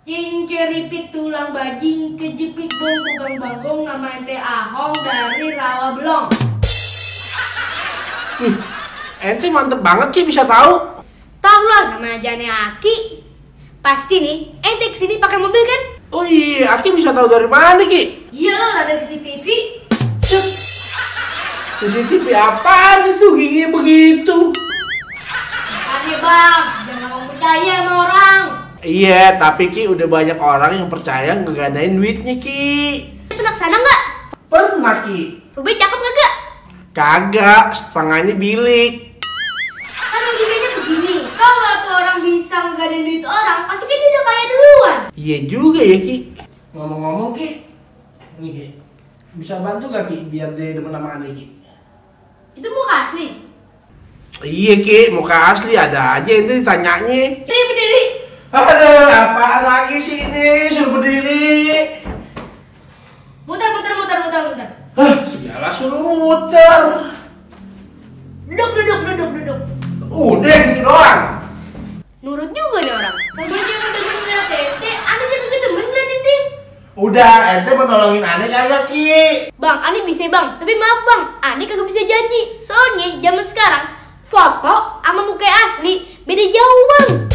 Cinceripit tulang bajing, kejepit bongkugang bangkong, nama ente Ahong dari Rawa Belong. Ente mantep banget Ki bisa tahu. Tahu lah namanya Jane Aki. Pasti nih, ente kesini pakai mobil kan? Oh iya, Aki bisa tahu dari mana Ki? Iyalah ada CCTV. CCTV apaan itu giginya begitu? Aneh bang, jangan mau percaya sama orang. Iya, tapi Ki udah banyak orang yang percaya ngegadain duitnya Ki. Pernah kesana nggak? Pernah Ki. Ruby cakep nggak? Kagak, setengahnya bilik. Kan logikanya begini, kalau tuh orang bisa ngegadain duit orang, pasti kan dia udah kaya duluan. Iya juga ya Ki. Ngomong-ngomong Ki, nih Ki, bisa bantu gak Ki biar dia demen sama Ane Ki? Itu muka asli. Iya Ki, muka asli ada aja itu ditanyanya. Berdiri. Aduh, apaan lagi sih ini? Suruh berdiri. Muter. Segala suruh muter. Duduk. Udah gitu doang. Nurut juga nih orang. Kalau dia udah demen tete, Ane juga demen ente. Udah, ente mau nolongin Ane kagak Ki? Bang, Ane bisa bang, tapi maaf bang, Ane kagak bisa janji. Soalnya zaman sekarang foto sama muka asli beda jauh bang.